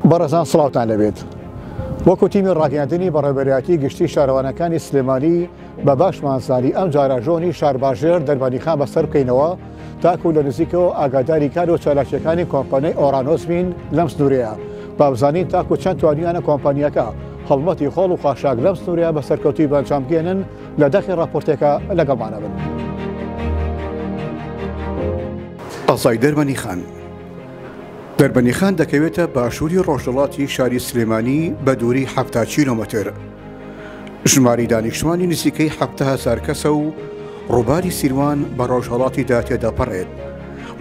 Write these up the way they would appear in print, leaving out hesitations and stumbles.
بەڕێزان سڵاوتان لێبێت. وەکو تیمی ڕاگەیاندنی بەڕێوەبەرایەتی گشتی شارەوانەکانی سلێمانی بە باشمان زانی ئەم جارە ژۆنی شارباژێر دەربەندیخان بەسەر بکەینەوە تاکو لە نزیکەوە ئاگاداری کار و چالاکیەکانی کۆمپانیای ئۆرانۆس بین لەم سنوورەیە با بزانین تاکو چەند توانیانە کۆمپانیەکە هەڵمەتی خۆڵ و خاشاک لەم سنوورەیە بە سەرکەوتووی بەئەنجام بگەیەنن لە دەقی ڕاپۆرتێکە لەگەڵمانە بن. قەزای دەربەندیخان دەربەندیخان دەکەوێتە باشووری ڕۆژهەڵاتی شاری سلێمانی بە دووری 70 کیلۆمەتر. ژمارەی دانیشتوانی نزیکەی 70,000 کەسە و ڕووباری سیروان بە ڕۆژهەڵاتیدا تێدەپەڕێت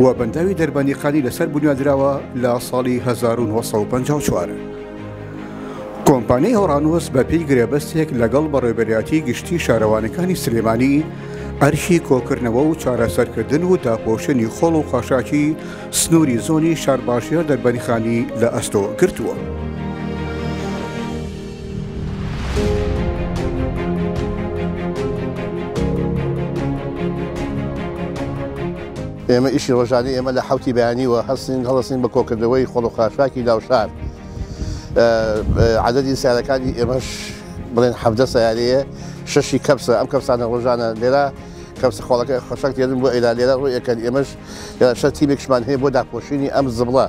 و بەنداوی دەربەندیخانی لەسەر بنیادراوە لە ساڵی 1954. کۆمپانیای ئۆرانۆس بە پێی گرێبەستێک لەگەڵ بەڕێوەبەرایەتی گشتی شارەوانیەکانی سلێمانی ئەرکی کۆکردنەوە و چارەسەرکردن و داپۆشینی خۆڵ و خاشاکی سنووری زۆنی شارباژێر دەربەندیخانی لە ئەستۆ گرتووە. ئێمە ئیشی ڕۆژانەی ئێمە لە حەوتی بەیانیوە هەستین هەڵەسین بە کۆکردنەوەی خۆڵ و خاشاکی ناوشار عەدەدی سیارەکانی ئێمەش بڵێن 17 سیارەیە شەشی کەپسە ئەم کەپسانە ڕۆژانە لێرە کەپسە خۆڵەکە خەشەک دێنن بۆ ئێرا لێرە ڕووی ئەکەن ئێمەش لێرە شەر تیمێکشمان هەیە بۆ داپۆشینی ئەم زبڵە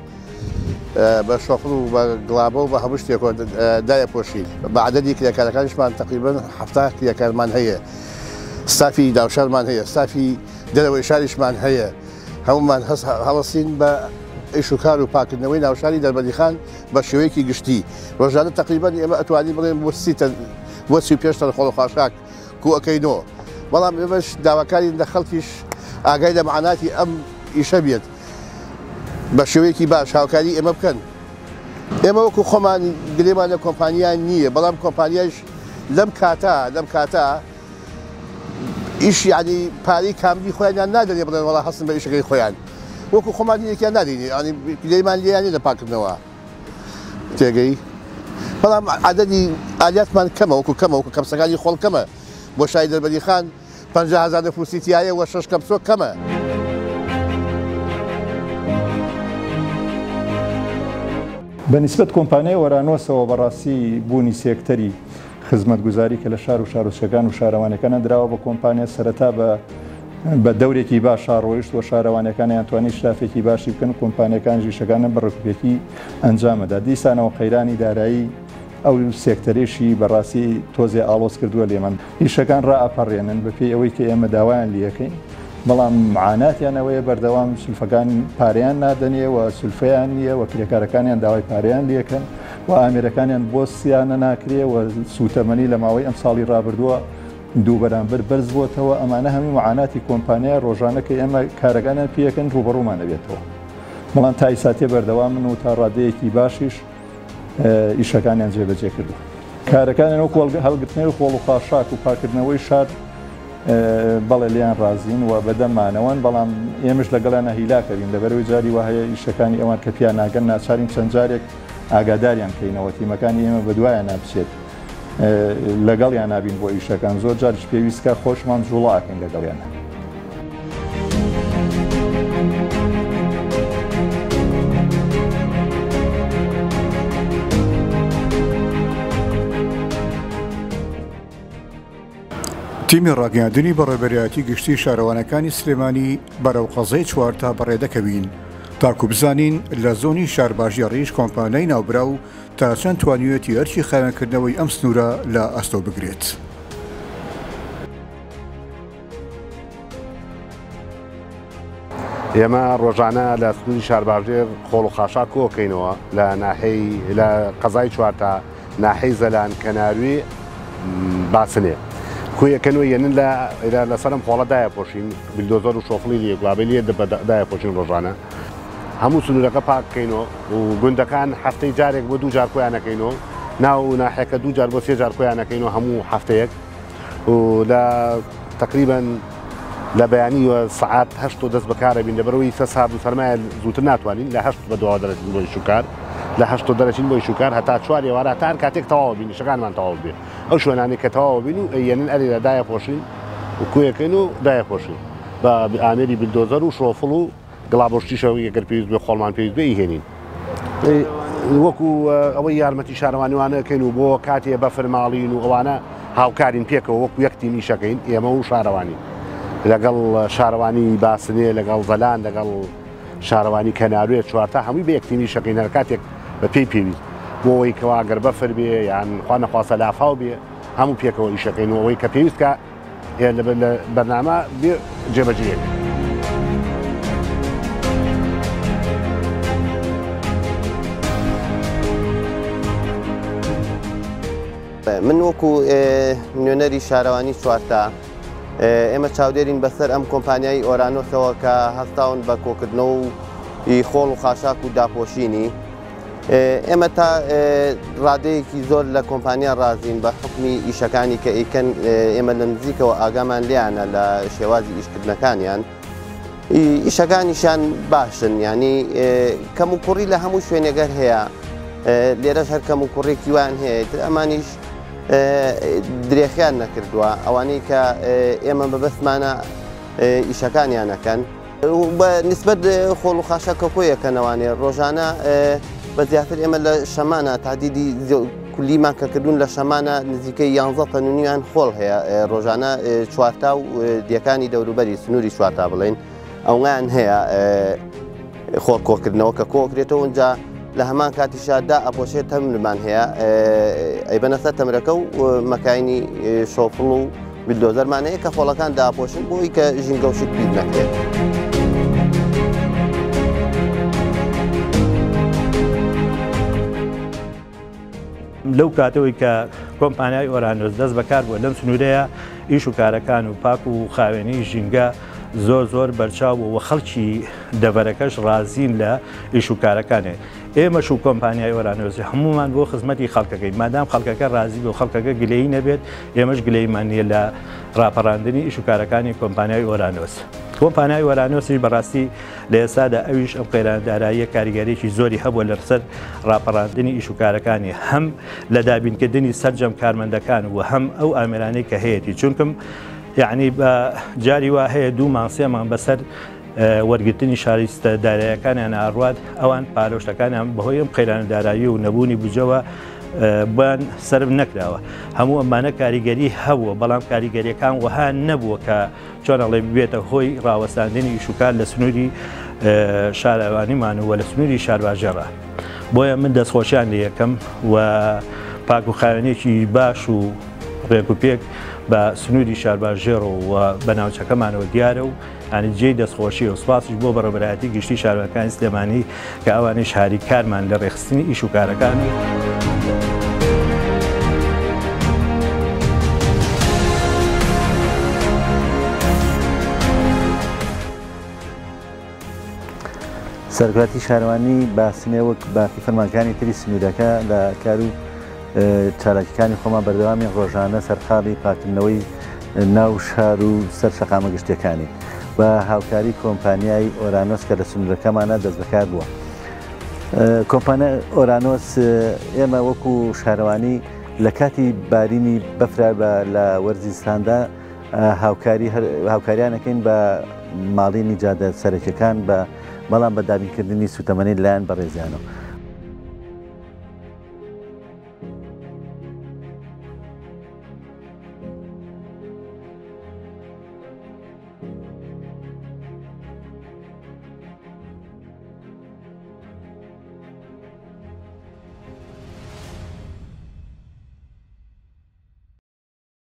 بە شۆفڵ و بە گڵابە و بە هەموو شتێکەوە دایەپۆشین بە عەدەدی کرێکارەکانیشمان تقریبا 70 کرێکارمان هەیە ستافی داوشارمان هەیە ستافی دەرەوەی شاریشمان هەیە هەموومان هەڵەسین بە ئیش و کار و پاکردنەوەی ناوشاری دەربەندیخان بە شێوەیەکی گشتی ڕۆژانە تقریبا ئێمە ئەتوانین بڵێن بۆ سی تەن بۆ 35 تەن خۆڵ و خاشاک کۆئەکەینەوە بەڵام ئێمەش داواکارین لە خەڵکیش ئاگای لە مەعاناتی ئەم ئیشە بێت بە شێوەیەکی باش هاوکاری ئێمە بکەن ئێمە وەکو خۆمان گلێمان لە کۆمپانیا نییە بەڵام کۆمپانیایش لەم کاتە لەم کاتە ئیش یعنی پارەی کاملی خۆیانیان نادەنێ بڵێن وەڵا هەستن بە ئیشەکەی خۆیان وەکو خۆمان یەکیان نادەینێ یعنی لێمان لێیان لە پاکردنەوە تێگەی بەڵام عددی ئالیاتمان کەمە وەکو کەمە وەکو کەپسەکانی خۆڵ کەمە بۆ شای دەربەندی خان 50 هەزار نەفوسی تایە وە شەش کەپسۆ کەمە. بە نیسبەت کۆمپانیای ئۆرانۆسەوە بەڕاستی بوونی سێکتەری خزمەتگوزاری کە لە شار و شارۆچکەکان و شارەوانیەکانە دراوە بە کۆمپانیا سەرەتا بە بە دەورێکی باشا ڕۆیشت و شارەوانیەکانیان توانی شرافێکی باشی بکەن و کۆمپانیەکان ژیشەکانە بە ڕێکوپێکی ئەنجامەدا دیسانەوە قەیرانی دارایی ئەو سێکتەرێشی بەڕاستی تۆزێ ئاڵۆز کردووە لێمان ئیشەکان ڕائەپەڕێنن بەپێی ئەوەی کە ئێمە داوایان لەکەین بەڵام معاناتیان ئەوەیە بەردەوام سولفەکان پارەیان نادەنێ و سولفەیان نییە و کرێکارەکانیان داوای پارەیان لەکەن و ئامێرەکانیان بۆ سیانە ناکرێ و سووتەمەنی لە ماوەی ئەم ساڵی ڕابردووە دوو بەرامبەر بەرز بۆتەوە ئەمانە هەموو معاناتی کۆمپانیای ڕۆژانە کە ئێمە کارەکانیان پێەکەن ڕووبەڕوومان ئەبێتەوە بەڵام تا ئیساتێ بەردەوامن و تا ڕادەیەکی باشیش ئیشەکانیان جێبەجێ کردووە. کارەکانیان وەکو هەڵگرتنەوەی خۆڵ و خاشاک و پاکردنەوەی شار بەڵێ لێیان ڕازین و بەدەممانەوەن، بەڵام ئێمەش لەگەڵیانە هیلاکەبین لەبەرەوەی جاری وا هەیە ئیشەکانی ئەوان کە پیا ناگەن ناچارین چەند جارێک ئاگاداریان کەینەوە تیمەکانی ئێمە بەدوایان نابچێت لەگەڵیان نابین بۆ ئیشەکان زۆر جاریش پێویستکە خۆشمان جوڵە ئەکەین لەگەڵیانە. تیمی ڕاگەیاندنی بەڕێوەبەرایەتی گشتی شارەوانەکانی سلێمانی بەرەو قەزای چوارتا بەڕێدەکەوین تاکو بزانین لە زۆنی شارباژێڕیش کۆمپانیای ناوبراو تا چەند توانیویەتی ئەرکی خاوێنکردنەوەی ئەم سنوورە لە ئەستۆ بگرێت. ئێمە ڕۆژانە لە سنووری شارباژێر خۆڵ و خاشاک کۆکەینەوە لە ناحیەی لە قەزای چوارتا ناحیەی زەلان کەناروی باسنێ کویەکەن و یەنن لە لەسەرم خۆڵە دایە پۆشین بلدۆزەر و شۆفڵی لێ گڵابەی لێ دایە پۆشین ڕۆژانە هەموو سنوورەکە پاک بکەینەوە و گوندەکان هەفتەی جارێک بۆ دوو جار کۆیان نەکەینەوە ناو ناحیەکە دوو جار بۆ سێ جار کۆیان نەکەینەوە هەموو هەفتەیەک و لە تقریبا لە بەیانی وە سەعات هەشت و دەست بەکارە بین لەبەرەوەی سە سارد و سەرمایە زووتر ناتوانین لە هەشت بە دواوە دەرەچین بۆ ئیش و کار لە هەشت و دەرەچین بۆ ئیش و کار هەتا چوار ئێوارە هەتا هەر کاتێک تەواو بین ئیشەکانمان تەواو بێ ئەو شوێنانەی کە تەواو بین و ئەیەنن ئەرێ دایە پۆشین و کویەکەین و دایە پۆشین بە ئامێری بلدۆزەر و شۆفڵ و گڵابۆشتیشەوە ئەگەر پێویست بێ خۆڵمان پێویست بێ ئیهێنین. وەکو ئەوەی یارمەتی شارەوانیوانەکەین و بۆ کاتێ بەفر ماڵین و ئەوانە هاوکارین پێکەوە وەکو یەک تیم ئیشەکەین ئێمە و شارەوانی لەگەڵ شارەوانی باسنێ، لەگەڵ زەلان، لەگەڵ شارەوانی کەناروێ، چوارتا هەمووی بە یەک تیم ئیشەکەین هەر کاتێک بە پێی پێویست بۆ ئەوەی کەوا گەر بەفر بێ یان خوا نەخواستە لافاو بێ هەموو پێکەوە ئیشەکەین و ئەوەی کە پێویست کە لە بەرنامە بێ جێبەجێ. من وەکو نوێنەری شارەوانی چوارتا ئێمە چاودێرین بەسەر ئەم کۆمپانیای ئۆرانۆسەوە کە هەستاون بە کۆکردنەوە و خۆڵ و خاشاک و داپۆشینی. ئێمە تا ڕادەیەکی زۆر لە کۆمپانیا ڕازین بە حکمی ئیشەکانی کە ئیکەن، ئێمە لە نزیکەوە ئاگامان لیانە لە شێوازی ئیشکردنەکانیان. ئیشەکانیشان باشن، ینی کەم و کوڕی لە هەموو شوێنێگەر هەیە، لێرەش هەر کەم و کوڕێکی وان هەیە، تر ئەمانیش درێخیان نەکردووە. ئەوانەی کە ئێمە بەبەستمانە ئیشەکانیانەکەن بە نسبەت خۆڵ و خاشاکە کۆیەکەنەوانێ ڕۆژانە بە زیاتر ئێمە لە شەمانە تادیدی کولیمان کە کردوون لە شەمانە نزیکەی 11 تەن و نیویان خۆڵ هەیە ڕۆژانە چوارتا و دیەکانی دەوروبەری سنووری چوارتا بڵێن ئەویان هەیە خۆڵ کۆکردنەوە کە کۆکرێتەوە. اونجا لە هەمان کاتیشادا ئەپۆشێت تەمرمان هەیە، ئەیبەنە سەر تەمرەکە و مەکاینی شۆفڵ و بلدۆزەرمان هەیە کە خۆڵەکان داپۆشن بۆی کە ژینگە و شت پیر نەکرێت. لەو کاتەوەی کە کۆمپانیای ئۆرانۆس دەست بەکار بووە لەم سنوورەیە، ئیش و کارەکان و پاک و خاوێنی ژینگە زۆر زۆر بەرچاو بوو و خەڵکی دەڤەرەکەش ڕازین لە ئیش و کارەکانێ. ئێمەش و کۆمپانیای ئۆرانۆسی هەمومان بۆ خزمەتی خەڵکەکەی، مادام خەڵکەکە ڕازی بێ و خەڵکەکە گلەیی نەبێت، ئێمەش گلەیمان نییە لە ڕاپەڕاندنی ئیش و کارەکانی کۆمپانیای ئۆرانۆس. کۆمپانیای ئۆرانۆسیش بەڕاستی لە ئێستادا ئەویش ئەم قەیرانە داراییە کاریگەریەکی زۆری هەبووە لەسەر ڕاپەڕاندنی ئیش و کارەکانی، هەم لە دابینکردنی سەرجەم کارمەندەکان و هەم ئەو ئامێرانەی کە هەیەتی. چونکم یعنی بە جاری وا هەیە 2 مانگ 3 مانگ بەسەر وەرگرتنی شاریستە دارایەکانیان ئاڕوات، ئەوان پارۆشتەکانیان بەهۆی ئەم قەیرانە دارایی و نەبوونی بودجەوە بۆیان سەرف نەکراوە. هەموو ئەمانە کاریگەری هەبووە، بەڵام کاریگەریەکان وەها نەبووە کە چۆن ئەڵێ ببێتە هۆی ڕاوەستاندنی ئیشوکار لە سنووری شارەوانیمان و لە سنووری شارباژێڕە. بۆیە من دەستخۆشیان لێ یەکەم و پاک و خاوێنێکی باش و ڕێک و پێک بە سنووری شارباژێڕەوە و بە ناوچەکەمانەوە دیارە و ینی جێی دەستخۆشی و سوپاسیش بۆ بەڕێوەبەرایەتی گشتی شارەوانەکانی سلێمانی کە ئەوانیش هاریکارمان لە ڕێکخستنی ئیش و کارەکان. سەرکراتی شارەوانی باسنێ وەک باقی فەرمانگەکانی تری سنوورەکە لە کار و چالاکیەکانی خۆمان بەردەوامی ڕۆژانە سەرقاڵی پاکردنەوەی ناو شار و سەر شەقامە گشتیەکانی بە هاوکاری کۆمپانیای ئۆرانۆس کە لە سنوورەکەمانە دەست بەکار بووە. کۆمپانیای ئۆرانۆس ئێمە وەکو شارەوانی لە کاتی بارینی بەفرا لە وەرزی زستاندا هاوکاریانەکەین بە ماڵینی جادە سەرەکیەکان بە بەڵام بە دابینکردنی سوتەمەنی لایەن بەڕێزیانەوە.